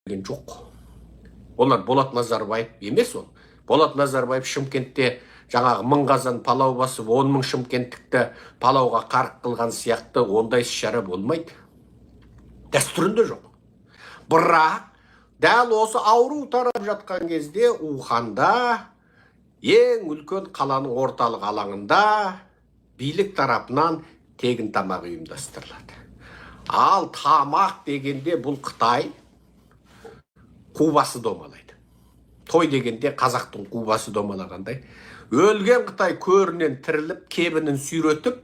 Жоқ, олар Болат Назарбаев емес. Ол Болат Назарбаев Шымкентте жаңағы 1000 қазан палау басып, 10 000 шымкенттікті палауға қарық қылған сияқты, ондай іс шара болмайды, дәстүрінде жоқ. Бірақ дәл осы ауру тарап жатқан кезде Уханда, ең үлкен қаланың орталық алаңында билік тарапынан тегін тамақ ұйымдастырылады. Ал тамақ дегенде, бұл Қытай қу басы домалайды. Той дегенде қазақтың қу басы домалағандай, өлген қытай көрінен тіріліп, кебінін сүйретіп,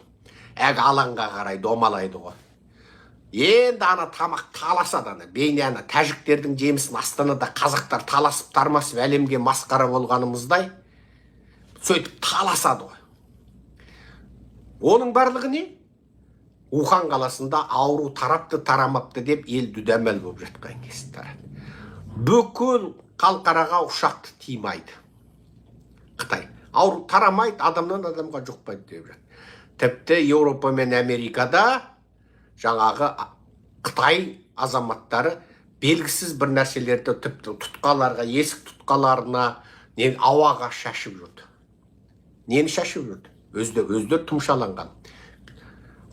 әлгі алаңға қарай домалайды ғой. Енді ана тамақ таласады. Ана бейне ана тәжіктердің жемісін Астанада қазақтар таласып тармасып, әлемге масқара болғанымыздай, сөйтіп таласады ғой. Оның барлығы не? Ухан қаласында ауру тарапты, тарамапты деп ел дүдәмал болып жатқан кез тарады. Бүкіл халықараға ұшақты тыймайды Қытай. Ауру тарамайды, адамнан адамға жұқпайды деп жатыр. Тіпті Еуропа мен Америкада жаңағы Қытай азаматтары белгісіз бір нәрселерді тіпті тұтқаларға, есік тұтқаларына не ауаға шашып жүрді. Нені шашып жүрді? Өздері тұмшаланған.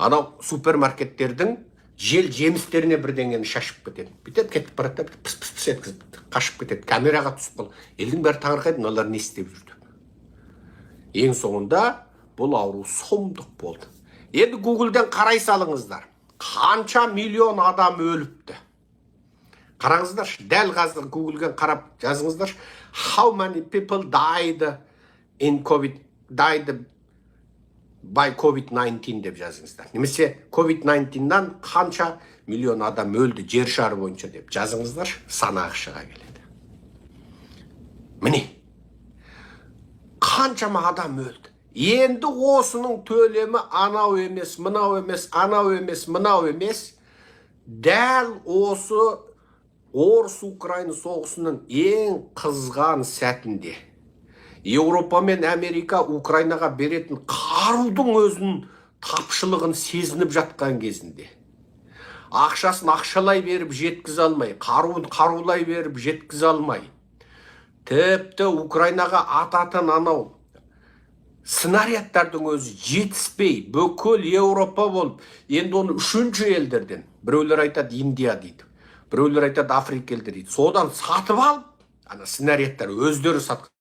Анау супермаркеттердің жел жемістеріне бірдеңені шашып кетеді. Бүйтіп кетіп барады да, пыс пыс пыс еткізіп қашып кетеді. Камераға түсіп қалды. Елдің бәрі таңырқайды, мыналар не істеп жүр деп. Ең соңында бұл ауру сұмдық болды. Енді Гуглден қарай салыңыздар, қанша миллион адам өліпті, қараңыздаршы. Дәл қазір Гуглден қарап жазыңыздаршы: «How many people died in COVID, died by COVID-19» деп жазыңыздар немесе «COVID-19-нан қанша миллион адам өлді жер шары бойынша» деп жазыңыздаршы. Санағы шыға келеді. Міне, қаншама адам өлді. Енді осының төлемі анау емес, мынау емес, анау емес, мынау емес, дәл осы орыс украин соғысының ең қызған сәтінде Еуропа мен Америка Украинаға беретін қарудың өзінің тапшылығын сезініп жатқан кезінде, ақшасын ақшалай беріп жеткізе алмай, қаруын қарулай беріп жеткізе алмай, тіпті Украинаға ататын анау снарядтардың өзі жетіспей, бүкіл Еуропа болып, енді оны үшінші елдерден, біреулер айтады Индия дейді, біреулер айтады Африка елдері дейді, содан сатып алып, ана снарядтар өздері сатқан,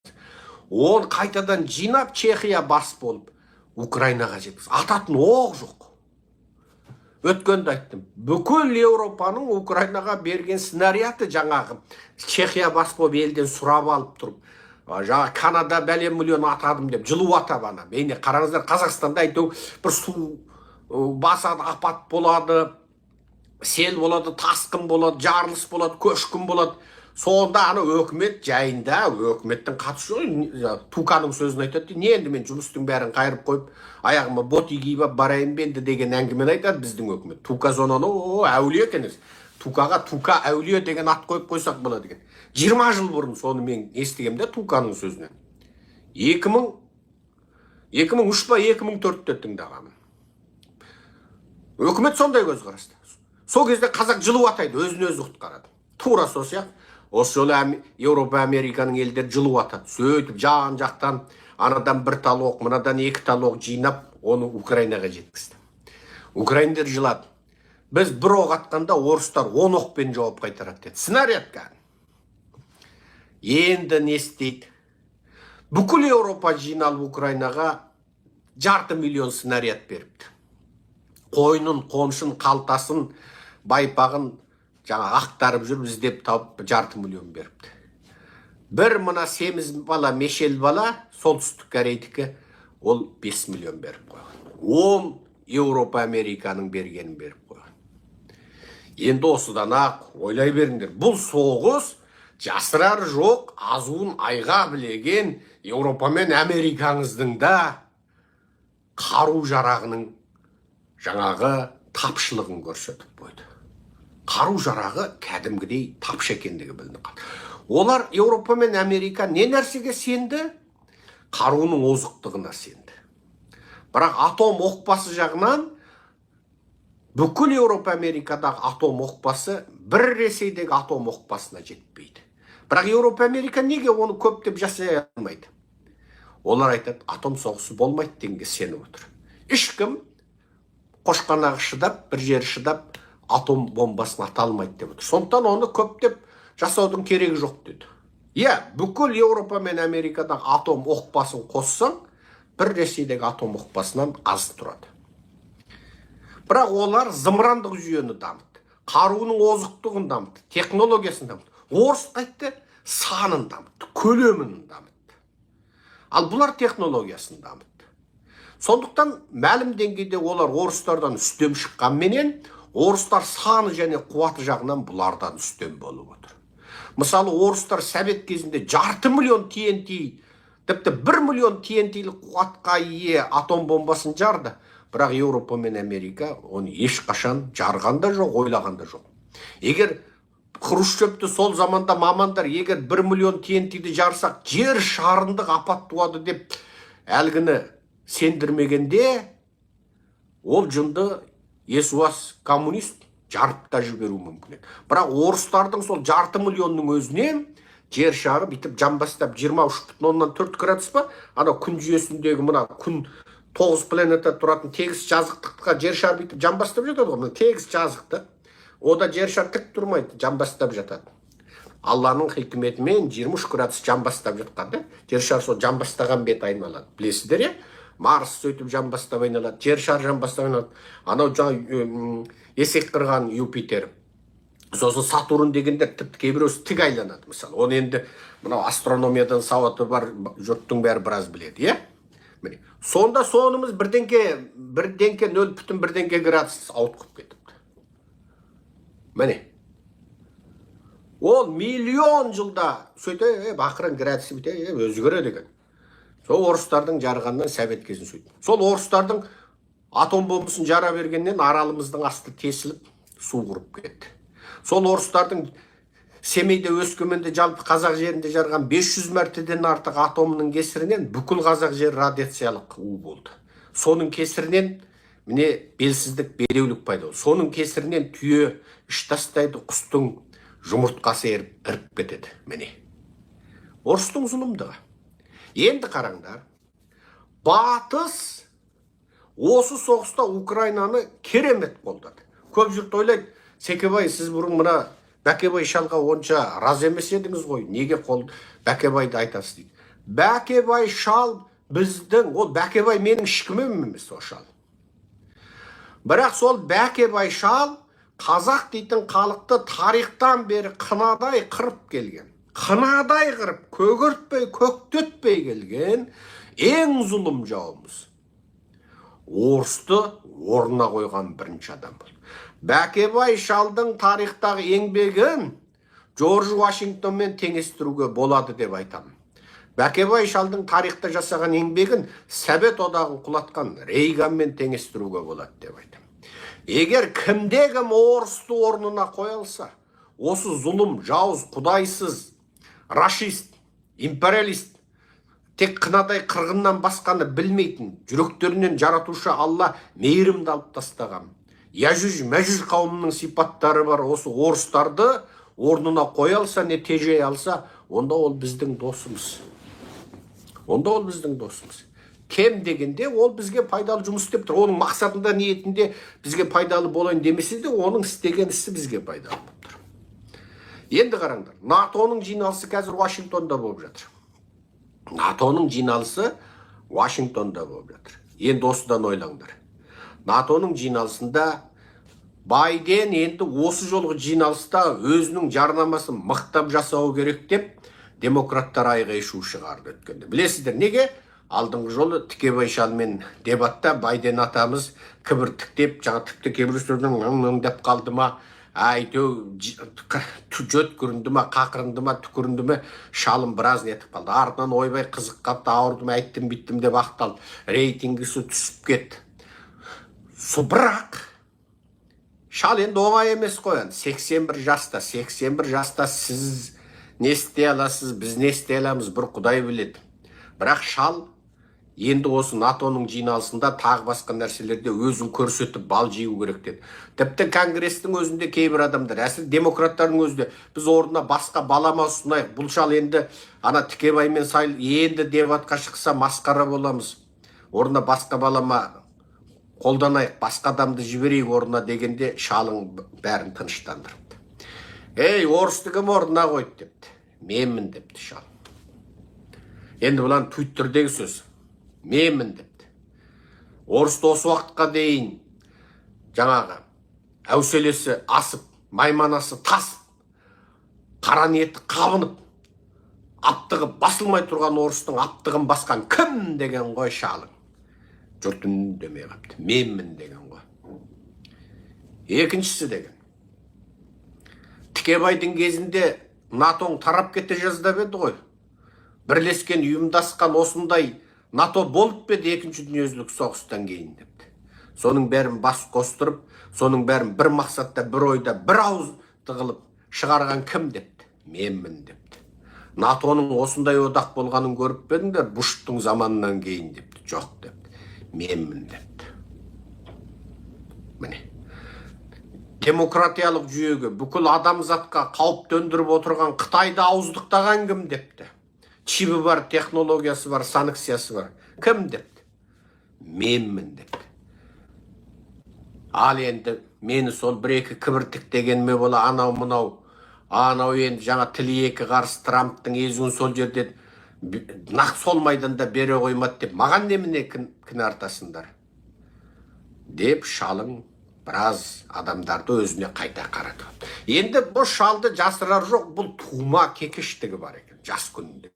оны қайтадан жинап, Чехия бас болып, Украинаға жеткіз. Ататын оқ жоқ. Өткенде айттым, бүкіл Еуропаның Украинаға берген снаряды жаңағы Чехия бас болып елден сұрап алып тұрып, жаңа Канада бәлен миллион атадым деп жылу атап. Ана бейне қараңыздар, Қазақстанда әйтеуір бір су басады, апат болады, сел болады, тасқын болады, жарылыс болады, көшкін болады. Сонда ана өкімет жайында, өкіметтің қатысы жоқ. Туканың сөзін айтады: «Не, енді мен жұмыстың бәрін қайырып қойып, аяғыма боти киіп алып барайын ба енді?» деген әңгімені айтады біздің өкімет. Тука сонан о әулие екен. Тукаға «Тука әулие» деген ат қойып қойсақ болады екен. 20 жыл бұрын соны мен естігемін да Туканың сөзінен. 2003 па, 2004-те тыңдағанмын. Өкімет сондай көзқараста. Сол кезде қазақ жылу атайды, өзін өзі құтқарады. Тура сол сияқты осы жолы Еуропа, Американың елдері жылу атады. Сөйтіп жан жақтан анадан бір тал оқ, мынадан екі тал оқ жинап, оны Украинаға жеткізді. Украиндер жылады: «Біз бір оқ атқанда, орыстар 10 оқпен жауап қайтарады», – деді. Снаряд кәдімгі. Енді не істейді? Бүкіл Еуропа жиналып, Украинаға жарты миллион снаряд беріпті. Қойнын, қоншын, қалтасын, байпағын жаңа ақтарып жүріп, іздеп тауып, жарты миллион беріпті. Бір мына семіз бала, мешел бала, Солтүстік Корейдікі, ол 5 миллион беріп қойған. 10 Еуропа, Американың бергенін беріп қойған. Енді осыдан ақ ойлай беріңдер, бұл соғыс жасырар жоқ, азуын айға білеген Еуропа мен Америкаңыздың да қару жарағының жаңағы тапшылығын көрсетіп қойды. Қару жарағы кәдімгідей тапшы екендігі білініп қалды. Олар, Еуропа мен Америка, не нәрсеге сенді? Қаруының озықтығына сенді. Бірақ атом оқпасы жағынан Бүкіл Еуропа, Америкадағы атом оқпасы бір Ресейдегі атом оқпасына жетпейді. Бірақ Еуропа, Америка неге оны көптеп жасай алмайды? Олар айтады, атом соғысы болмайды дегенге сеніп отыр. Ешкім қошқанағы шыдап, бір жері шыдап, атом бомбасын ата алмайды деп отыр. Сондықтан оны көптеп жасаудың керегі жоқ деді. Иә, бүкіл Еуропа мен Америкадағы атом оқпасын қоссаң, бір Ресейдегі атом оқпасынан аз тұрады. Бірақ олар зымырандық жүйені дамытты, қаруының озықтығын дамытты, технологиясын дамытты. Орыс қайтты? Санын дамытты, көлемін дамытты. Ал бұлар технологиясын дамытты. Сондықтан мәлім деңгейде олар орыстардан үстем шыққанменен, орыстар саны және қуаты жағынан бұлардан үстем болып отыр. Мысалы, орыстар совет кезінде 500 000 TNT, тіпті 1 миллион TNT-лік қуатқа ие атом бомбасын жарды. Бірақ Еуропа мен Америка оны ешқашан жарған да жоқ, ойлаған да жоқ. Егер Хрущевті сол заманда мамандар, егер 1 миллион TNT-ді жарсақ, жер шарындық апат туады деп әлгіні сендірмегенде, ол жынды есуас коммунист жарып та жіберуі мүмкін еді. Бірақ орыстардың сол 500 000-ның өзінен жер шары бүйтіп жамбастап 23,4 градус па, анау күн жүйесіндегі мына күн, тоғыз планета тұратын тегіс жазықтыққа жер шары бүйтіп жамбастап жатады ғой. Мына тегіс жазықтық, ода жер шары тік тұрмайды, жамбастап жатады. Алланың хикметімен 23 градус жамбастап жатқан да. Жер шары сол жамбастаған бет айналады, білесіздер, иә? Марс сөйтіп жамбастап айналады, жер шары жамбастап айналады. Анау жаңа есек қырған Юпитер, сосын Сатурн дегендер, тіпті кейбіреусі тік айланады. Мысалы, оны енді мынау астрономиядан сауаты бар жұрттың бәрі біраз біледі, иә? Міне, сонда сонымыз бірдеңке, бірдеңке, нөл бүтін бірдеңке градус ауытқып кетіпті. Міне, ол миллион жылда сөйтіп ақырын градусы бүйтіп өзгереді екен. Сол орыстардың жарғаннан, совет кезін сөйтіп, сол орыстардың атом бомбасын жара бергеннен Аралымыздың асты тесіліп, су құрып кетті. Сол орыстардың Семейде, Өскеменде, жалпы қазақ жерінде жарған 500 мәртеден артық атомның кесірінен бүкіл қазақ жері радиациялық у болды. Соның кесірінен, міне, белсіздік, бедеулік пайда болды. Соның кесірінен түйе іш тастайды, құстың жұмыртқасы еріп, іріп кетеді. Міне, орыстың зұлымдығы. Енді қараңдар, батыс осы соғыста Украинаны керемет қолдады. Көп жұрт ойлайды: «Секебай, сіз бұрын мына Бәкебай шалға онша разы емес едіңіз ғой, неге қол Бәкебайды айтасыз?» – дейді. Бәкебай шал біздің, ол Бәкебай менің ешкімім емес ол шал. Бірақ сол Бәкебай шал қазақ дейтін халықты тарихтан бері қынадай қырып келген, қынадай қырып, көгертпей, көктетпей келген ең зұлым жауымыз орысты орнына қойған бірінші адам болды. Бәкебай шалдың тарихтағы еңбегін Джордж Вашингтонмен теңестіруге болады деп айтамын. Бәкебай шалдың тарихта жасаған еңбегін Совет Одағын құлатқан Рейганмен теңестіруге болады деп айтамын. Егер кімде кім орысты орнына қоя алса, осы зұлым, жауыз, құдайсыз рашист, империалист, тек қынадай қырғыннан басқаны білмейтін, жүректерінен жаратушы Алла мейірімді алып тастаған Яжүж Мәжүж қауымының сипаттары бар осы орыстарды орнына қоя алса, не тежей алса, онда ол біздің досымыз. Онда ол біздің досымыз. Кем дегенде ол бізге пайдалы жұмыс істеп тұр. Оның мақсатында, ниетінде бізге пайдалы болайын демесе де, оның істеген ісі бізге пайдалы болып тұр. Енді қараңдар, НАТО-ның жиналысы қазір Вашингтонда болып жатыр. НАТО-ның жиналысы Вашингтонда болып жатыр. Енді осыдан ойлаңдар. НАТО-ның жиналысында Байден енді осы жолғы жиналыста өзінің жарнамасын мықтап жасау керек деп демократтар айғай шу шығарды өткенде. Білесіздер неге? Алдыңғы жолы Тікебай шалмен дебатта Байден атамыз кібіртіктеп, жаңа тіпті кейбір сөзден «ың деп қалды ма, әйтеу жөткірінді ма, қақырынды ма, түкірінді ме, шалым біраз нетіп қалды. Артынан ойбай, қызық қапты, ауырдым, айттым, бүйттім деп ақталды, рейтингісі түсіп кетті. Со бірақ шал енді оңай емес қой енді, 81 жаста. 81 жаста сіз не істей аласыз, біз не істей аламыз, бір құдай біледі. Бірақ шал Енді осы НАТОның жиналысында, тағы басқа нәрселерде өзін көрсетіп, бал жию керек деді. Тіпті Конгресстің өзінде кейбір адамдар, әсіресе демократтардың өзі де, біз орнына басқа балама ұсынайық, бұл шал енді ана Тікебаймен сайыл, енді дебатқа шықса, масқара боламыз, орнына басқа балама қолданайық, басқа адамды жіберейік орнына дегенде, шалың бәрін тыныштандырыпты. Ей, орысты кім орнына қойды депті. Менмін депті шал. Енді бұлан Твиттердегі сөз. Менмін депті. Орысты осы уақытқа дейін жаңағы әуселесі асып, майманасы тасып, қара ниеті қабынып, аптығы басылмай тұрған орыстың аптығын басқан кім деген ғой шалың. Жұрт үндемей қалыпты. Менмін деген ғой. Екіншісі деген, Тікебайдың кезінде НАТОң тарап кете жаздап еді ғой. Бірлескен, ұйымдасқан осындай НАТО болып па еді екінші дүниежүзілік соғыстан кейін депті. Соның бәрін бас қостырып, соның бәрін бір мақсатта, бір ойда, бір ауызды қылып шығарған кім депті. Менмін депті. НАТОның осындай одақ болғанын көріп пе едіңдер Буштың заманынан кейін депті. Жоқ депті. Менмін депті. Міне, демократиялық жүйеге, бүкіл адамзатқа қауіп төндіріп отырған Қытайды ауыздықтаған кім депті. Чибі бар, технологиясы бар, санкциясы бар. Кім депті. Менмін депті. Ал енді мені сол бір екі кібіртіктегеніме бола, анау мынау анау енді жаңа тілі екі қарыс Трамптың езуін сол жерде, нақ сол майданда бере қоймады деп, маған немене кінә артасыңдар деп, шалың біраз адамдарды өзіне қайта қаратып. Енді бұл шалды жасырар жоқ, бұл тума кекештігі бар екен. Жас күнінде,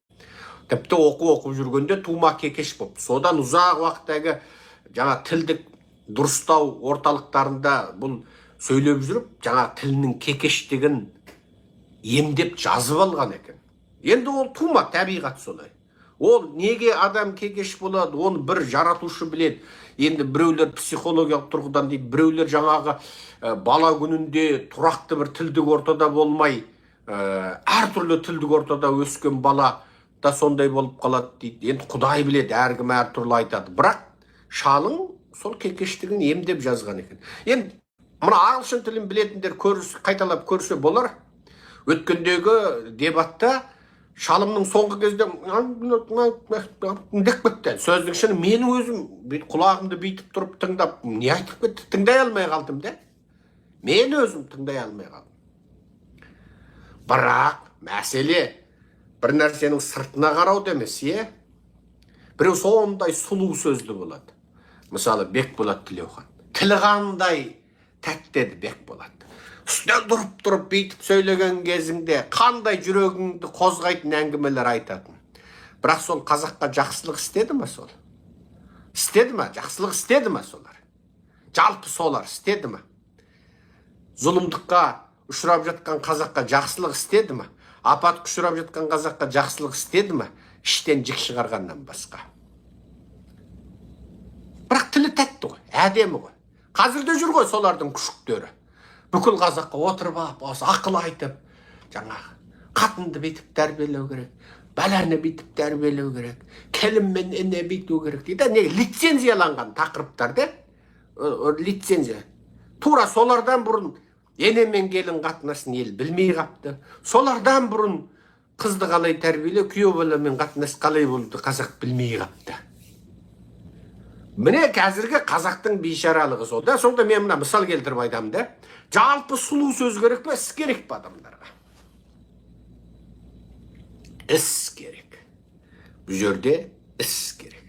тіпті оқу оқып жүргенде тума кекеш болыпты. Содан ұзақ уақыттағы жаңа тілдік дұрыстау орталықтарында бұл сөйлеп жүріп, жаңа тілінің кекештігін емдеп жазып алған екен. Енді ол тума табиғат солай. Ол неге адам кекеш болады, оны бір жаратушы біледі. Енді біреулер психологиялық тұрғыдан дейді, біреулер жаңағы бала күнінде тұрақты бір тілдік ортада болмай, әртүрлі тілдік ортада өскен бала да сондай болып қалады дейді. Енді құдай біледі, әркім әртүрлі айтады. Бірақ шалың сол кекештігін емдеп жазған екен. Енді мына ағылшын тілін білетіндер көрс, қайталап көрсе болар. Өткендегі дебатта шалымның соңғы кезде деп кетті. Сөздің шыны, менің өзім бүйтіп құлағымды бүйтіп тұрып тыңдап, не айтып кетті, тыңдай алмай қалдым да. Мен өзім тыңдай алмай қалдым. Бірақ мәселе бір нәрсенің сыртына қарауда емес, иә. Біреу сондай сұлу сөзді болады. Мысалы, Бекболат Тілеухан. Тілі қандай тәтті еді Бекболат. Үстінен тұрып тұрып бүйтіп сөйлеген кезіңде қандай жүрегіңді қозғайтын әңгімелер айтатын. Бірақ сол қазаққа жақсылық істеді ма сол? Істеді ма? Жақсылық істеді ма солар? Жалпы солар істеді ма? Зұлымдыққа ұшырап жатқан қазаққа жақсылық істеді ма? Апатқа ұшырап жатқан қазаққа жақсылық істеді ма? Іштен жік шығарғаннан басқа. Бірақ тілі тәтті ғой, әдемі ғой. Қазір де жүр ғой солардың күшіктері. Бүкіл қазаққа отырып алып, осы ақыл айтып, жаңағы қатынды бүйтіп тәрбиелеу керек, баланы бүйтіп тәрбиелеу керек, келін мен ене бүйту керек дейді. Не лицензияланған тақырыптар да, лицензия. Тура солардан бұрын ене мен келін қатынасын ел білмей қапты. Солардан бұрын қызды қалай тәрбиелеу, күйеу баламен қатынас қалай болды, қазақ білмей қапты. Міне, қазіргі қазақтың бейшаралығы сол да. Сонда мен мына мысал келтіріп айтамын да. Жалпы сұлу сөз керек па, іс керек па адамдарға? Іс керек. Бұл жерде іс керек.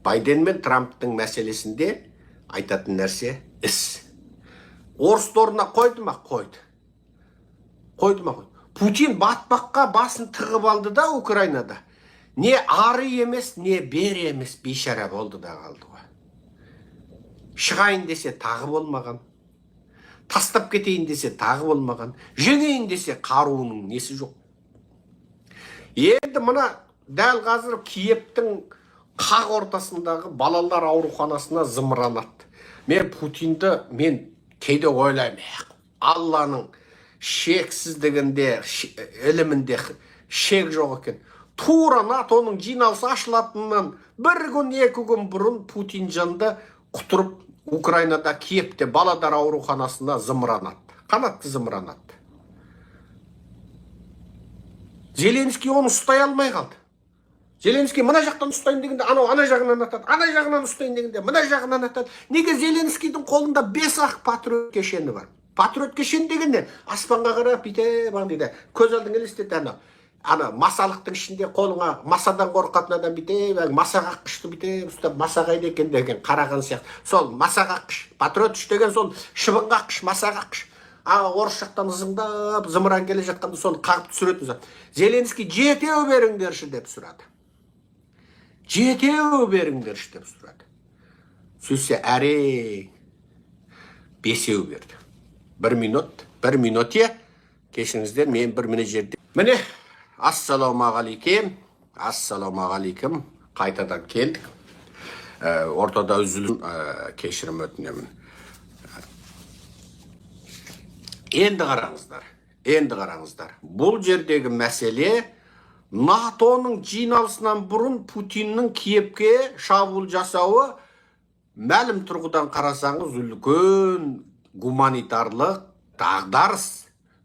Байден мен Трамптың мәселесінде айтатын нәрсе іс. Орысты орнына қойды ма? Қойды. Қойды ма? Қойды. Путин батпаққа басын тығып алды да Украинада. Не ары емес, не бері емес, бейшара болды да қалды ғой. Шығайын десе, тағы болмаған. Тастап кетейін десе, тағы болмаған. Жеңейін десе, қаруының несі жоқ. Енді мына дәл қазір Киевтің қақ ортасындағы балалар ауруханасына зымыран атты. Мен Путинді, мен кейде ойлаймын, Алланың шексіздігінде, ілімінде шек жоқ екен. Тура НАТОның жиналысы ашылатынынан бір күн, 2 күн бұрын Путин жанды құтырып, Украинада, Киевте баладар ауруханасына зымыран атты, қанатты зымыран атты. Зеленский оны ұстай алмай қалды. Зеленский мына жақтан ұстайын дегенде, анау ана жағынан атады, ана жағынан ұстайын дегенде, мына жағынан атады. Неге? Зеленскийдің қолында бес ақ Патриот кешені бар. Патриот кешені деген не? Аспанға қарап бүйтіп аңдиды. Көз алдыңа елестет, ана масалықтың ішінде қолыңа масадан қорқатын адам бүйтіп әлгі маса қаққышты бүйтіп ұстап, маса қайда екен деген қараған сияқты. Сол маса қаққыш, Патриот 3 деген сол шыбын қаққыш, маса қаққыш. А орыс жақтан ызыңдап зымыран келе жатқанда, соны қағып түсіретін зат. Зеленский «жетеу беріңдерші» деп сұрады, «жетеу беріңдерші» деп сұрады. Сөйтсе, әрең бесеу берді. Бір минут, бір минут, иә, кешіріңіздер, мен бір мына жерде, міне. Ассалаумағалейкем, ассалаумағалейкем, қайтадан келдік. Ортада үзіліп, кешірім өтінемін. Енді қараңыздар, енді қараңыздар, бұл жердегі мәселе: НАТОның жиналысынан бұрын Путиннің Киевке шабуыл жасауы, мәлім тұрғыдан қарасаңыз, үлкен гуманитарлық дағдарыс.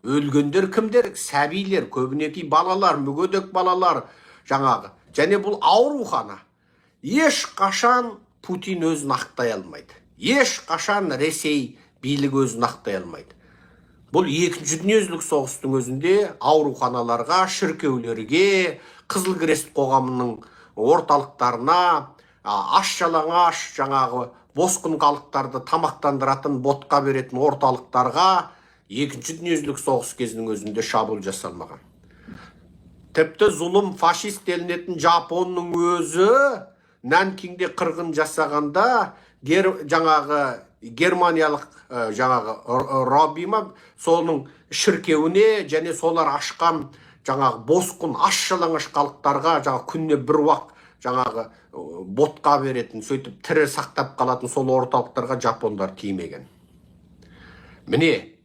Өлгендер кімдер? Сәбилер, көбінекей балалар, мүгедек балалар жаңағы. Және бұл аурухана. Ешқашан Путин өзін ақтай алмайды, ешқашан Ресей билігі өзін ақтай алмайды. Бұл Екінші дүниежүзілік соғыстың өзінде ауруханаларға, шіркеулерге, Қызыл Крест қоғамының орталықтарына, аш жалаңаш жаңағы босқын халықтарды тамақтандыратын, ботқа беретін орталықтарға Екінші дүниежүзілік соғыс кезінің өзінде шабуыл жасалмаған. Тіпті зұлым фашист делінетін Жапонның өзі Нанкингде қырғын жасағанда, жаңағы германиялық жаңағы Робби ма, соның шіркеуіне және солар ашқан жаңағы босқын аш жалаңаш халықтарға жаңағы күніне бір уақ жаңағы ботқа беретін, сөйтіп тірі сақтап қалатын сол орталықтарға жапондар тимеген. Міне,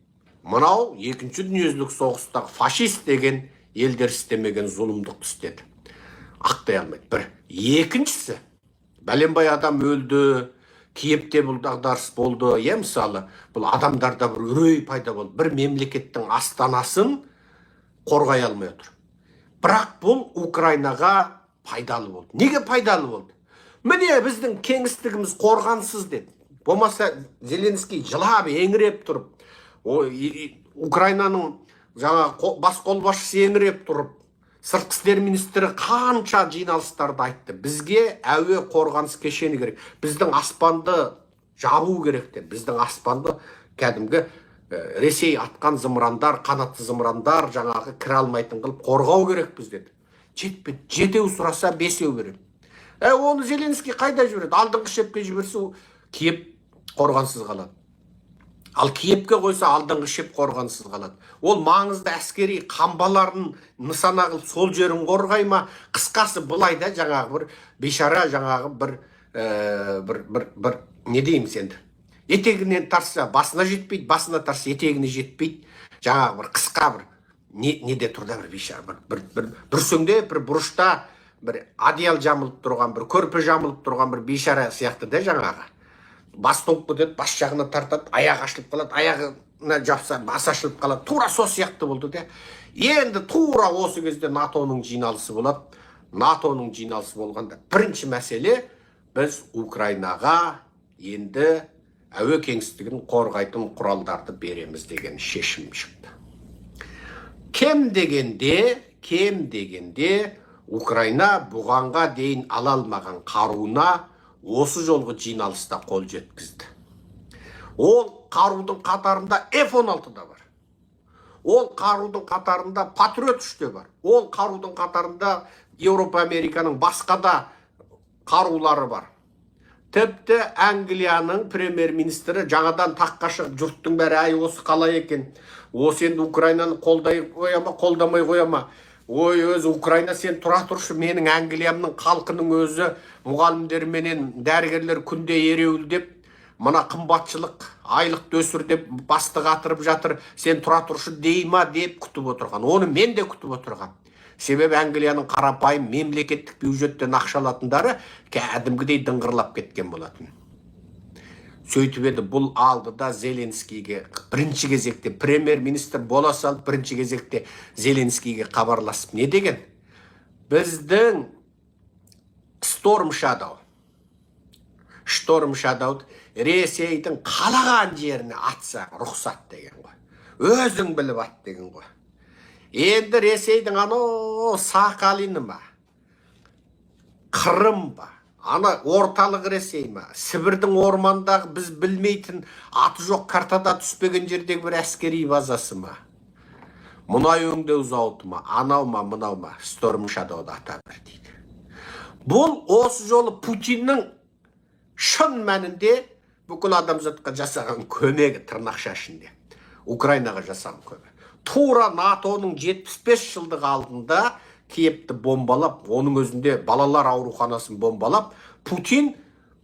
мынау Екінші дүниежүзілік соғыстағы фашист деген елдер істемеген зұлымдықты істеді. Ақтай алмайды, бір. Екіншісі, бәленбай адам өлді, Киевте бұл дағдарыс болды, иә. Мысалы, бұл адамдарда бір үрей пайда болды, бір мемлекеттің астанасын қорғай алмай отыр. Бірақ бұл Украинаға пайдалы болды. Неге пайдалы болды? Міне, біздің кеңістігіміз қорғансыз деді. Болмаса Зеленский жылап еңіреп тұрып, Украинаның жаңа бас қолбасшысы еңіреп тұрып, сыртқы істер министрі қанша жиналыстарда айтты: бізге әуе қорғаныс кешені керек, біздің аспанды жабу керек деп. Біздің аспанды кәдімгі Ресей атқан зымырандар, қанатты зымырандар жаңағы кіре алмайтын қылып қорғау керекпіз деді. Жетпеді. Жетеу сұраса, бесеу береді. Оны Зеленский қайда жібереді? Алдыңғы шепке жіберсе, Киев қорғансыз қалады. Ал Киевке қойса, алдыңғы шеп қорғансыз қалады. Ол маңызды әскери қамбаларын нысана қылып, сол жерін қорғай ма? Қысқасы, былай да, жаңағы бір бейшара, жаңағы бір бір не дейміз енді, етегінен тартса, басына жетпейді, басына тартса, етегіне жетпейді. Жаңағы бір қысқа бір неде тұр да, бір бейшара бір бүрсеңдеп, бір бұрышта бір одеял жамылып тұрған, бір көрпе жамылып тұрған бір бейшара сияқты да. Жаңағы бас тоңып кетеді, бас жағына тартады, аяғы ашылып қалады, аяғына жапса, басы ашылып қалады. Тура сол сияқты болды да. Енді тура осы кезде НАТОның жиналысы болады. НАТОның жиналысы болғанда, бірінші мәселе: біз Украинаға енді әуе кеңістігін қорғайтын құралдарды береміз деген шешім шықты. Кем дегенде, кем дегенде, Украина бұғанға дейін ала алмаған қаруына осы жолғы жиналыста қол жеткізді. Ол қарудың қатарында F-16 да бар, ол қарудың қатарында Патриот 3 те бар, ол қарудың қатарында Еуропа, Американың басқа да қарулары бар. Тіпті Англияның премьер министрі жаңадан таққа шығып, жұрттың бәрі: «Әй, осы қалай екен, осы енді Украинаны қолдай қоя ма, қолдамай қоя ма? Ой, өзі Украина, сен тұра тұршы, менің Англиямның халқының өзі, мұғалімдер менен дәрігерлер күнде ереуілдеп, мына қымбатшылық, айлықты өсір деп басты қатырып жатыр, сен тұра тұршы», – дей ма деп күтіп отырған. Оны мен де күтіп отырған. Себебі Англияның қарапайым мемлекеттік бюджеттен ақша алатындары кәдімгідей дыңғырлап кеткен болатын. Сөйтіп еді, бұл алды да Зеленскийге бірінші кезекте, премьер министр бола салып, бірінші кезекте Зеленскийге хабарласып, не деген? Біздің Storm Shadow, Storm Shadow Ресейдің қалаған жеріне атса, рұқсат деген ғой, өзің біліп ат деген ғой. Енді Ресейдің анау Сахалині ма, Қырым ба, ана орталық Ресей ма, Сібірдің ормандағы біз білмейтін, аты жоқ, картада түспеген жердегі бір әскери базасы ма, мұнай өңдеу зауыты ма, анау ма, мынау ма, Storm Shadow-ды ата бер дейді. Бұл осы жолы Путиннің шын мәнінде бүкіл адамзатқа жасаған көмегі, тырнақша ішінде Украинаға жасаған көмегі. Тура НАТО-ның 75 жылдық алдында Киевті бомбалап, оның өзінде балалар ауруханасын бомбалап, Путин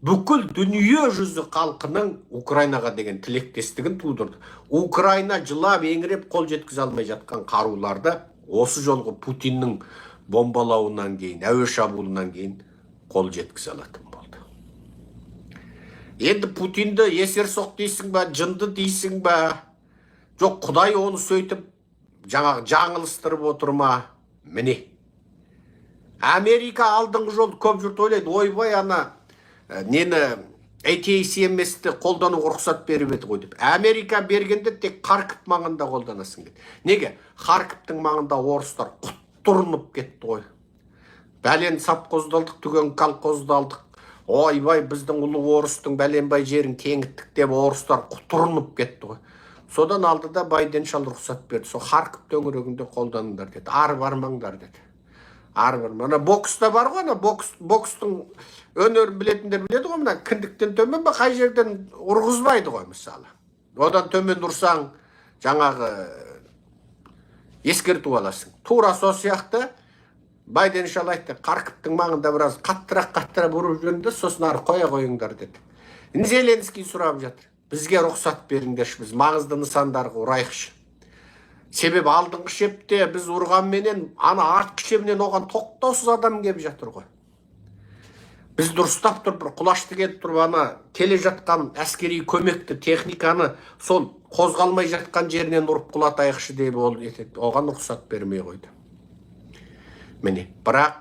бүкіл дүние жүзі халқының Украинаға деген тілектестігін тудырды. Украина жылап еңіреп қол жеткізе алмай жатқан қаруларды осы жолғы Путиннің бомбалауынан кейін, әуе шабуылынан кейін қол жеткізе алатын болды. Енді Путинді есерсоқ дейсің ба, жынды дейсің ба, жоқ, Құдай оны сөйтіп жаңағы жаңылыстырып отыр ма? Міне, Америка алдыңғы жолы, көп жұрт ойлайды, ойбай, ана нені, ATACMS-ті қолдануға рұқсат беріп еді ғой деп. Америка бергенде тек Харьков маңында қолданасың деді. Неге? Харьковтың маңында орыстар құтырынып кетті ғой. Бәлен совхозды алдық, түген колхозды алдық, ойбай, біздің ұлы орыстың бәленбай жерін кеңіттік деп орыстар құтырынып кетті ғой. Содан алды да Байден шал рұқсат берді. Сол Харьков төңірегінде қолданыңдар деді, ары бармаңдар деді. Ары бар, мына бокста бар ғой, ана бокс, бокстың өнерін білетіндер біледі ғой, мына кіндіктен төмен ба, қай жерден ұрғызбайды ғой. Мысалы, одан төмен ұрсаң, жаңағы ескерту аласың. Тура сол сияқты Байден шал айтты: Харьковтың маңында біраз қаттырақ, қаттырақ ұрып жіберіңдер, сосын ары қоя қойыңдар деді. Зеленский сұрап жатыр: бізге рұқсат беріңдерші, біз маңызды нысандарға ұрайықшы. Себебі алдыңғы шепте біз ұрғанменен, ана артқы шебінен оған тоқтаусыз адам келіп жатыр ғой. Біз дұрыстап тұрып, бір құлашты келіп тұрып, ана келе жатқан әскери көмекті, техниканы сол қозғалмай жатқан жерінен ұрып құлатайықшы деп ол етеді. Оған рұқсат бермей қойды. Міне, бірақ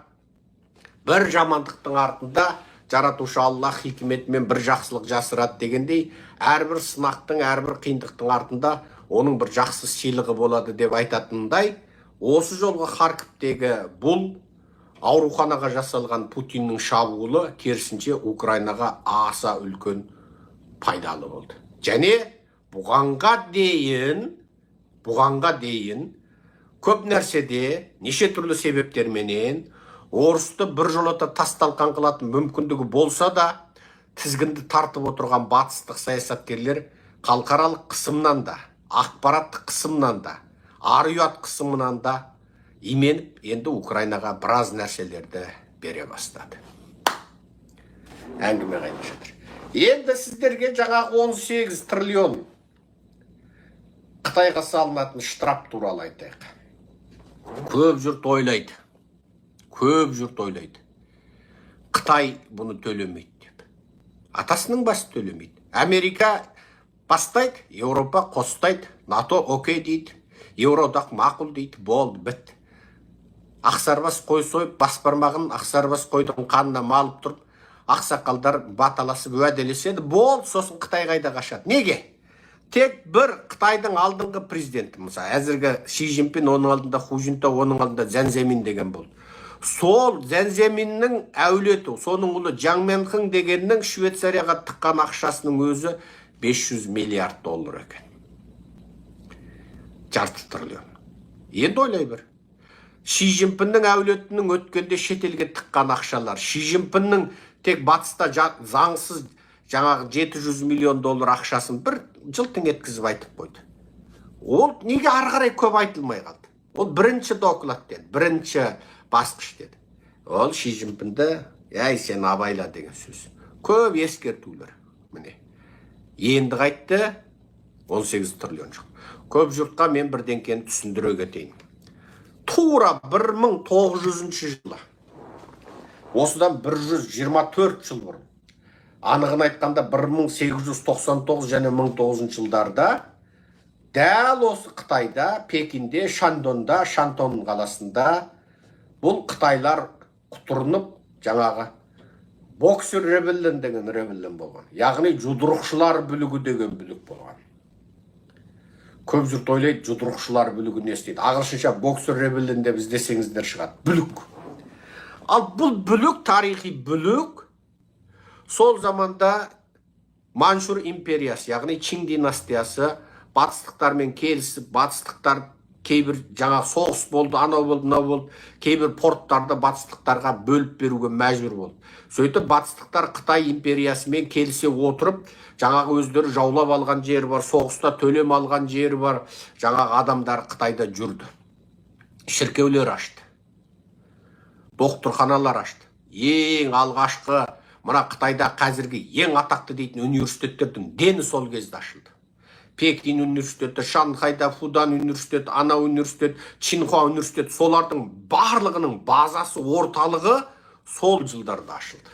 бір жамандықтың артында жаратушы Аллах хикметімен бір жақсылық жасырады дегендей, әрбір сынақтың, әрбір қиындықтың артында оның бір жақсы сыйлығы болады деп айтатындай, осы жолғы Харьковтегі бұл ауруханаға жасалған Путиннің шабуылы керісінше Украинаға аса үлкен пайдалы болды. Және бұғанға дейін көп нәрседе неше түрлі себептерменен орысты бір жолата тас талқан қылатын мүмкіндігі болса да, тізгінді тартып отырған батыстық саясаткерлер халықаралық қысымнан да, ақпараттық қысымнан да, ар ұят қысымынан да именіп, енді Украинаға біраз нәрселерді бере бастады. Әңгіме қайда жатыр? Енді сіздерге жаңағы 18 триллион Қытайға салынатын штраф туралы айтайық. Көп жұрт ойлайды, көп жұрт ойлайды, Қытай бұны төлемейді деп. Атасының басы төлемейді. Америка бастайды, Еуропа қостайды, НАТО окей дейді, Еуроодақ мақұл дейді. Болды, бітті. Ақсарбас қой сойып, бас бармағын ақсарбас қойдың қанына малып тұрып, ақсақалдар баталасып, уәделеседі. Болды. Сосын Қытай қайда қашады? Неге? Тек бір Қытайдың алдыңғы президенті, мысалы, әзіргі Си Цзиньпин, оның алдында Ху Цзиньтао, оның алдында Цзян Цзэмин деген болды. Сол Цзян Цзэминнің әулеті, соның ұлы Джан Менхың дегеннің Швейцарияға тыққан ақшасының өзі 500 миллиард доллар екен, жарты триллион. Енді ойлай бер, Ши Цзиньпиннің әулетінің өткенде шетелге тыққан ақшалар, Ши Цзиньпиннің тек батыста заңсыз жаңағы 700 миллион доллар ақшасын бір жылтың еткізіп айтып қойды. Ол неге ары қарай көп айтылмай қалды? Ол бірінші доклад деді, бірінші басқыш деді. Ол Ши Цзиньпинді әй, сен абайла деген сөз, көп ескертулер. Міне, енді қайтты? 18 триллион жоқ. Көп жұртқа мен бірдеңкені түсіндіре кетейін. Тура 1900 жылы, осыдан 124 жыл бұрын, анығын айтқанда 1899 және 1900 жылдарда дәл осы Қытайда, Пекинде, Шандонда, Шантон қаласында бұл қытайлар құтырынып, жаңағы Боксер Rebellion деген rebellion болған, яғни жұдырықшылар бүлігі деген бүлік болған. Көп жұрт ойлайды, жұдырықшылар бүлігі не істейді? Ағылшынша Boxer Rebellion деп іздесеңіздер, шығады бүлік. Ал бұл бүлік, тарихи бүлік, сол заманда Манчжур империясы, яғни Чин династиясы батыстықтармен келісіп, батыстықтар кейбір жаңа соғыс болды, анау болды, мынау болды, кейбір порттарды батыстықтарға бөліп беруге мәжбүр болды. Сөйтіп батыстықтар Қытай империясымен келісе отырып, жаңағы өздері жаулап алған жері бар, соғыста төлем алған жері бар, жаңағы адамдар Қытайда жүрді, шіркеулер ашты, докторханалар ашты. Ең алғашқы мына Қытайда қазіргі ең атақты дейтін университеттердің дені сол кезде ашылды: Пекин университеті, Шанхайда Фудан университеті, ана университет, Чинхуа университеті. Солардың барлығының базасы, орталығы сол жылдарда ашылды.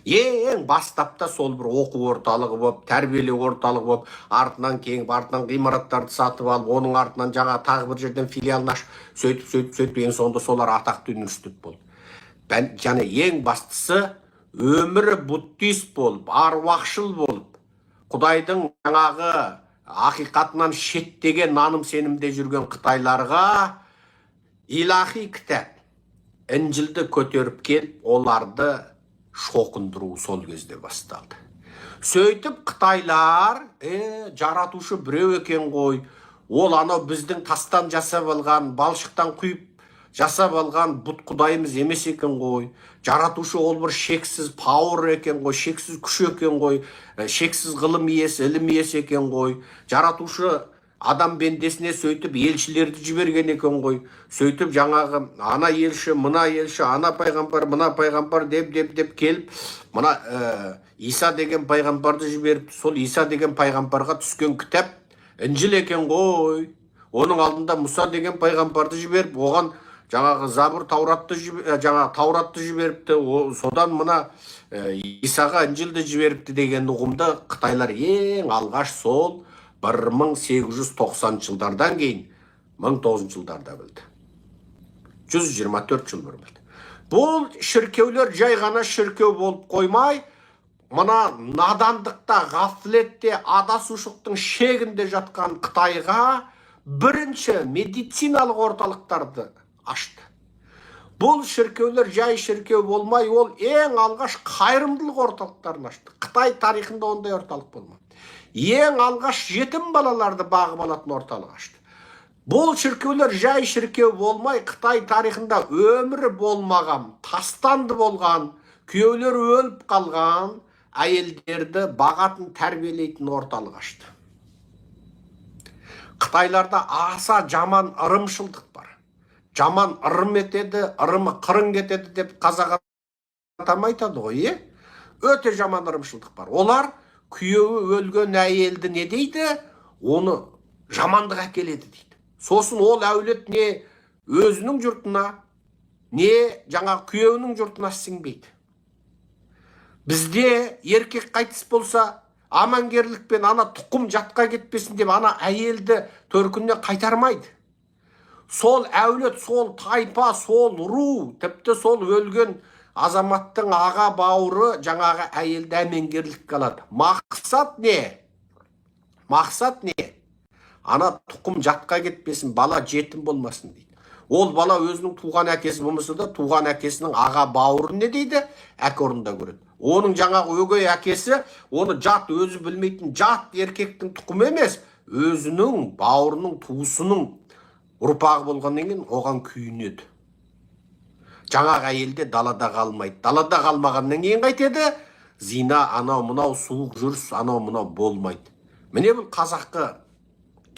Ең бастапта сол бір оқу орталығы болып, тәрбиелеу орталығы болып, артынан кеңіп, артынан ғимараттарды сатып алып, оның артынан жаңа тағы бір жерден филиалын ашып, сөйтіп, сөйтіп, сөйтіп, ең соңында солар атақты университет болды. Және ең бастысы, өмірі буддист болып, аруақшыл болып, құдайдың жаңағы ақиқатынан шеттеген наным сенімде жүрген қытайларға илахи кітап Інжілді көтеріп келіп, оларды шоқындыру сол кезде басталды. Сөйтіп қытайлар: «Жаратушы біреу екен ғой, ол анау біздің тастан жасап алған, балшықтан құйып жасап алған бұт құдайымыз емес екен ғой, жаратушы ол бір шексіз power екен ғой, шексіз күш екен ғой, шексіз ғылым иесі, ілім иесі екен ғой, жаратушы адам бендесіне сөйтіп елшілерді жіберген екен ғой». Сөйтіп жаңағы ана елші, мына елші, ана пайғамбар, мына пайғамбар деп деп деп келіп, мына Иса деген пайғамбарды жіберіп, сол Иса деген пайғамбарға түскен кітап Інжіл екен ғой. Оның алдында Мұса деген пайғамбарды жіберіп, оған жаңағы Забур, Тауратты, жаңағы Тауратты жіберіпті. Содан мына Исаға Інжілді жіберіпті деген ұғымды қытайлар ең алғаш сол 1890 жылдардан кейін, 1900 жылдарда білді. 124 жыл бұрын білді. Бұл шіркеулер жай ғана шіркеу болып қоймай, мына надандықта, ғафлетте, адасушылықтың шегінде жатқан Қытайға бірінші медициналық орталықтарды ашты. Бұл шіркеулер жай шіркеу болмай, ол ең алғаш қайырымдылық орталықтарын ашты. Қытай тарихында ондай орталық болмады. Ең алғаш жетім балаларды бағып алатын орталық ашты. Бұл шіркеулер жай шіркеу болмай, Қытай тарихында өмірі болмаған, тастанды болған, күйеулері өліп қалған әйелдерді бағатын, тәрбиелейтін орталық ашты. Қытайларда аса жаман ырымшылдық бар. Жаман ырым етеді, ырымы қырын кетеді деп қазақ атам айтады ғой, иә. Өте жаман ырымшылдық бар. Олар күйеуі өлген әйелді не дейді? Оны жамандық әкеледі дейді. Сосын ол әулет не өзінің жұртына, не жаңа күйеуінің жұртына сіңбейді. Бізде еркек қайтыс болса, амангерлікпен ана тұқым жатқа кетпесін деп, ана әйелді төркініне қайтармайды. Сол әулет, сол тайпа, сол ру, тіпті сол өлген азаматтың аға бауыры жаңағы әйелді әмеңгерлікке алады. Мақсат не? Мақсат не? Ана тұқым жатқа кетпесін, бала жетім болмасын дейді. Ол бала өзінің туған әкесі болмаса да, туған әкесінің аға бауырын не дейді, әке орнында көреді. Оның жаңағы өгей әкесі оны жат, өзі білмейтін жат еркектің тұқымы емес, өзінің бауырының, туысының ұрпағы болғаннан кейін оған күйінеді. Жаңағы әйел де далада қалмайды. Далада қалмағаннан кейін қайтеді? Зина, анау мынау суық жүріс, анау мынау болмайды. Міне, бұл қазақы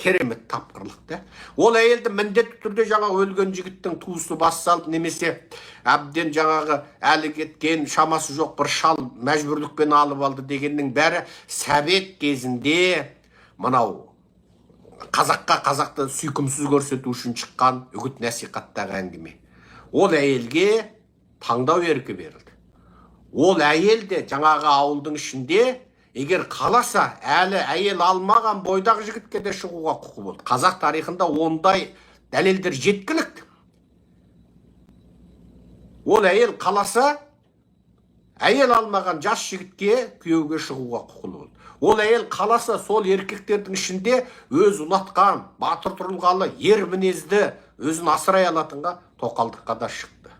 керемет тапқырлық та. Ол әйелді міндетті түрде жаңа өлген жігіттің туысы бас салып немесе әбден жаңағы әлі кеткен, шамасы жоқ бір шал мәжбүрлікпен алып алды дегеннің бәрі совет кезінде мынау Қазаққа, қазақты сүйкімсіз көрсету үшін шыққан үгіт насихаттағы әңгіме. Ол әйелге таңдау еркі берілді. Ол әйел де жаңағы ауылдың ішінде, егер қаласа, әлі әйел алмаған бойдақ жігітке де шығуға құқы болды. Қазақ тарихында ондай дәлелдер жеткілікті. Ол әйел қаласа, әйел алмаған жас жігітке күйеуге шығуға құқылы болды. Ол әйел қаласа, сол еркектердің ішінде өз ұнатқан, батыр тұрылғалы, ер мінезді, өзін асырай алатынға тоқалдыққа да шықты.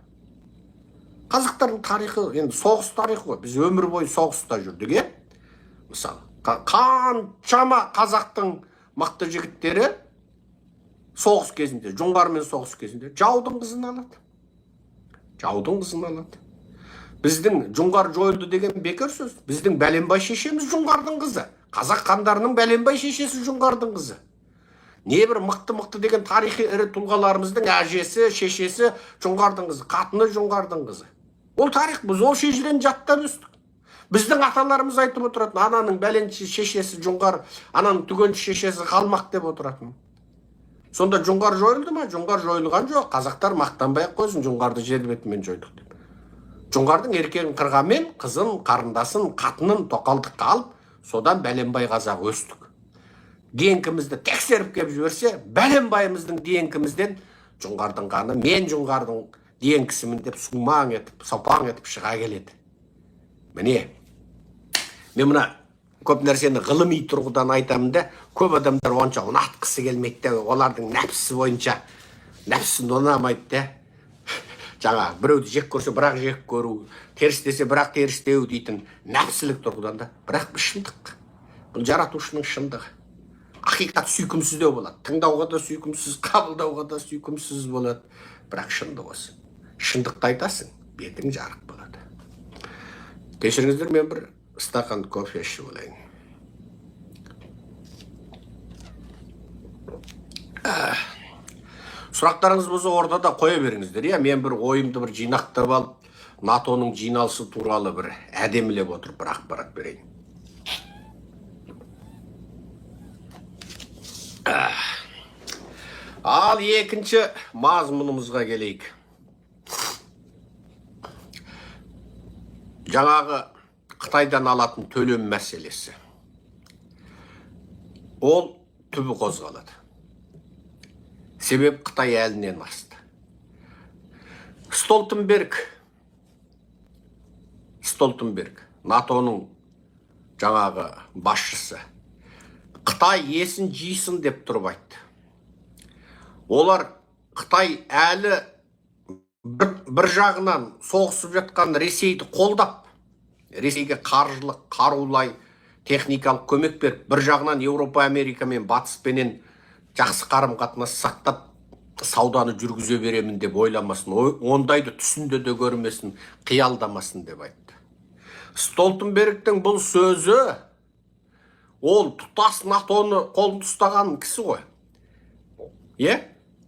Қазақтардың тарихы енді соғыс тарихы ғой. Біз өмір бойы соғыста жүрдік, иә. Мысалы, қаншама қазақтың мықты жігіттері соғыс кезінде, жоңғармен соғыс кезінде жаудың қызын алады. Жаудың қызын алады. Біздің жоңғар жойылды деген бекер сөз. Біздің бәленбай шешеміз жоңғардың қызы. Қазақ хандарының бәленбай шешесі жоңғардың қызы. Небір мықты-мықты деген тарихи ірі тұлғаларымыздың әжесі, шешесі жоңғардың қызы, қатыны жоңғардың қызы. Ол тарих, біз ол шежірені жаттап өстік. Біздің аталарымыз айтып отыратын, ананың бәленші шешесі жоңғар, ананың түгенші шешесі қалмақ деп отыратын. Сонда жоңғар жойылды ма? Жоңғар жойылған жоқ. Қазақтар мақтанбай ақ қойсын, жоңғарды жер бетімен жойдық деп. Жоңғардың еркегін қырғанмен, қызын, қарындасын, қатынын тоқалдыққа алып, содан бәленбай қазақ өстік. ДНК-мізді тексеріп кеп жіберсе, бәленбайымыздың ДНК-мізден жоңғардың қаны, мен жоңғардың ДНК-сімін деп сумаң етіп, сопаң етіп шыға келеді. Міне, мен мына көп нәрсені ғылыми тұрғыдан айтамын да, көп адамдар онша ұнатқысы келмейді де, олардың нәпсісі бойынша нәпсісін ұнамайды да. Жаңа біреуді жек көрсе, бірақ жек көру, теріс десе, бірақ терістеу дейтін нәпсілік тұрғыдан да, бірақ бұл шындық. Бұл жаратушының шындығы. Ақиқат сүйкімсіздеу болады. Тыңдауға да сүйкімсіз, қабылдауға да сүйкімсіз болады. Бірақ шындық осы. Шындықты айтасың, бетің жарық болады. Кешіріңіздер, мен бір стақан кофе ішіп алайын. Сұрақтарыңыз болса, ортада қоя беріңіздер. Иә, мен бір ойымды бір жинақтап алып, НАТО-ның жиналысы туралы бір әдемілеп отырып бір ақпарат берейін. Ал екінші мазмұнымызға келейік. Жаңағы Қытайдан алатын төлем мәселесі. Ол түбі қозғалады. Себеп Қытай әлінен асты. Столтенберг, НАТО-ның жаңағы басшысы, Қытай есін жисын деп тұрып айтты. Олар Қытай әлі бір жағынан соғысып жатқан Ресейді қолдап, Ресейге қаржылық, қарулай, техникалық көмек беріп, бір жағынан Еуропа, Америка мен Батыспенен жақсы қарым-қатынас сақтап, сауданы жүргізе беремін деп ойламасын, ондайды түсінде де көрмесін, қиялдамасын деп айтты. Столтенбергтің бұл сөзі, ол тұтас НАТО-ны қолын ұстаған кісі ғой. Е?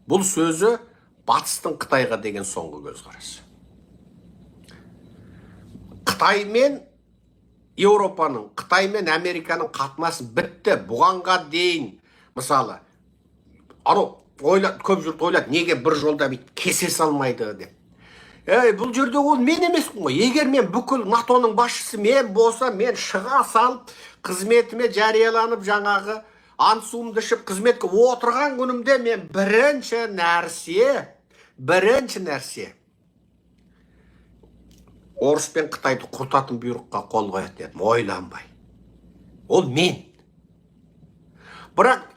Бұл сөзі Батыстың Қытайға деген соңғы көзқарасы. Қытай мен Еуропаның, Қытай мен Американың қатынасы бітті. Бұғанға дейін, мысалы, анау көп жұрт ойлады, неге бір жолда бүйтіп кесе салмайды деп. Ей, бұл жерде ол мен емеспін ғой. Егер мен бүкіл НАТО-ның басшысы мен болса, мен шыға салып, қызметіме жарияланып, жаңағы ант суымды ішіп қызметке отырған күнімде мен бірінші нәрсе орыс пен Қытайды құртатын бұйрыққа қол қояды дедім, ойланбай. Ол мен. Бірақ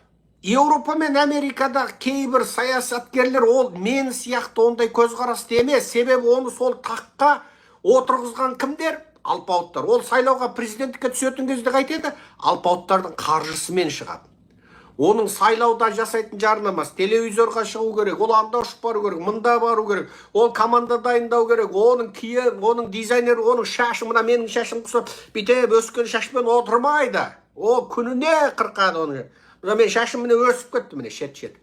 Еуропа мен Америкада кейбір саясаткерлер ол мен сияқты ондай көзқарасты емес. Себебі оны сол таққа отырғызған кімдер? Алпауыттар. Ол сайлауға, президенттікке түсетін кезде қайтеді? Алпауыттардың қаржысымен шығады. Оның сайлауда жасайтын жарнамасы, телевизорға шығу керек, ол анда ұшып бару керек, мында бару керек, ол команда дайындау керек, оның киім, оның дизайнері, оның шашы, мына менің шашым құсап, бүйтіп өскен шашпен отырмайды. Ол күніне қырқады оны. Мына мен шашым міне өсіп кетті, міне шет-шет.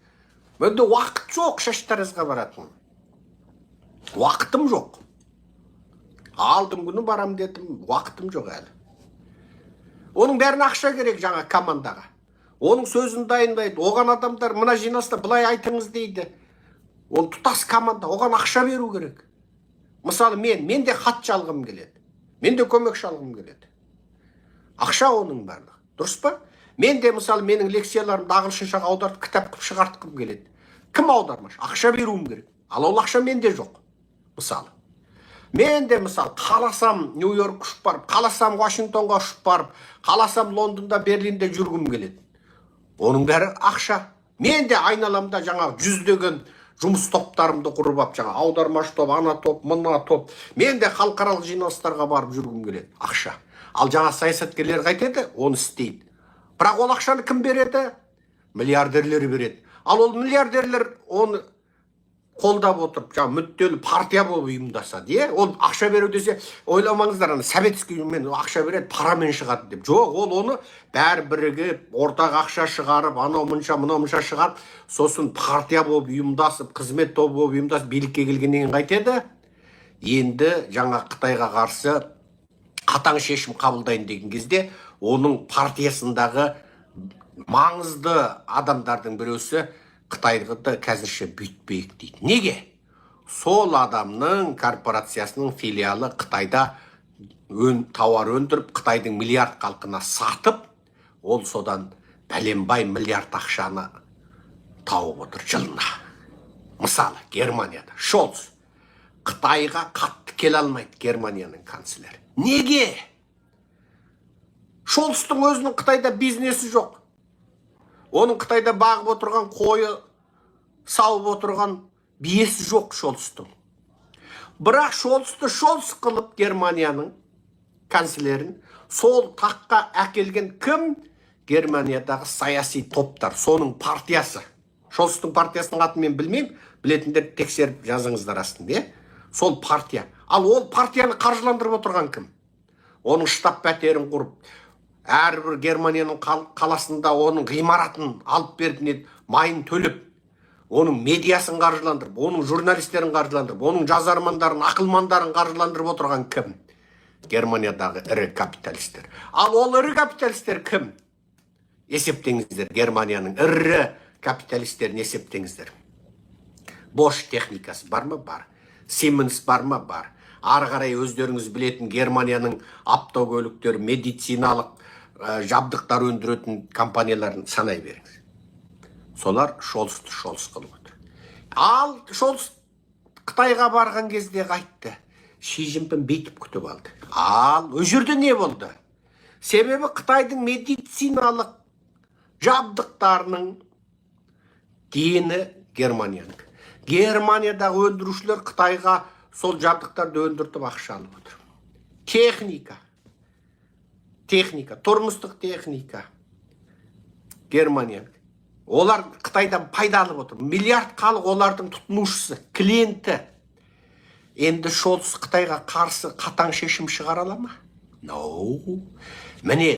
Менде уақыт жоқ шаштаразға баратын. Уақытым жоқ. Алдым күні барам дедім, уақытым жоқ әлі. Оның бәріне ақша керек жаңа командаға. Оның сөзін дайындайды, оған адамдар мына жиналыста былай айтыңыз дейді. Ол тұтас команда, оған ақша беру керек. Мысалы, мен де хатшы алғым келеді, мен де көмекші алғым келеді. Ақша оның барлығы, дұрыс па? Мен де, мысалы, менің лекцияларымды ағылшыншаға аудартып, кітап қылып шығартқым келеді. Кім аудармашы? Ақша беруім керек. Ал ол ақша менде жоқ. Мысалы, мен де, мысалы, қаласам, Нью Йорк ұшып барып, қаласам, Вашингтонға ұшып барып, қаласам, Лондонда, Берлинде жүргім келеді. Оның бәрі ақша. Мен де айналамда жаңағы жүздеген жұмыс топтарымды құрып алып, жаңа аудармашы топ, ана топ, мына топ, мен де халықаралық жиналыстарға барып жүргім келеді. Ақша. Ал жаңа саясаткерлер қайтеді? Оны істейді. Бірақ ол ақшаны кім береді? Миллиардерлер береді. Ал ол миллиардерлер оны қолдап отырып, жаңа мүдделі партия болып ұйымдасады, иә. Ол ақша беру десе, ойламаңыздар, ана советский мен ақша береді, парамен шығады деп. Жоқ, ол оны бәрі бірігіп, ортақ ақша шығарып, анау мынша, мынау мынша шығарып, сосын партия болып ұйымдасып, қызмет тобы болып ұйымдасып, билікке келгеннен кейін қайтеді? Енді жаңа Қытайға қарсы қатаң шешім қабылдайын деген кезде, оның партиясындағы маңызды адамдардың біреусі «Қытайды қазірше бүйтпейік» дейді. Неге? Сол адамның корпорациясының филиалы Қытайда тауар өндіріп, Қытайдың миллиард халқына сатып, ол содан бәленбай миллиард ақшаны тауып отыр жылына. Мысалы, Германияда Шолц Қытайға қатты келе алмайды, Германияның канцлері. Неге? Шолцтың өзінің Қытайда бизнесі жоқ. Оның Қытайда бағып отырған қойы, сауып отырған биесі жоқ Шолцтың. Бірақ Шолцты Шолц қылып, Германияның канцлерін сол таққа әкелген кім? Германиядағы саяси топтар, соның партиясы. Шолцтың партиясының атын мен білмеймін, білетіндер тексеріп жазыңыздар астында, иә. Сол партия. Ал ол партияны қаржыландырып отырған кім? Оның штаб пәтерін құрып, әрбір Германияның қаласында оның ғимаратын алып беріп, не майын төлеп, оның медиасын қаржыландырып, оның журналистерін қаржыландырып, оның жазармандарын, ақылмандарын қаржыландырып отырған кім? Германиядағы ірі капиталистер. Ал ол ірі капиталистер кім? Есептеңіздер, Германияның ірі капиталистерін есептеңіздер. Бош техникасы бар ма? Бар. Сименс бар ма? Бар. Ары қарай өздеріңіз білетін Германияның автокөліктер, медициналық жабдықтар өндіретін компанияларын санай беріңіз. Солар Шолцты Шолц қылып отыр. Ал Шолц Қытайға барған кезде қайтты? Ши Цзиньпин бүйтіп күтіп алды. Ал ол жерде не болды? Себебі Қытайдың медициналық жабдықтарының дені Германиянікі. Германиядағы өндірушілер Қытайға сол жабдықтарды өндіртіп, ақша алып отыр. Техника, тұрмыстық техника Германиянікі. Олар Қытайдан пайда алып отыр. Миллиард халық олардың тұтынушысы, клиенті. Енді Шолц Қытайға қарсы қатаң шешім шығара ала ма? No. Міне.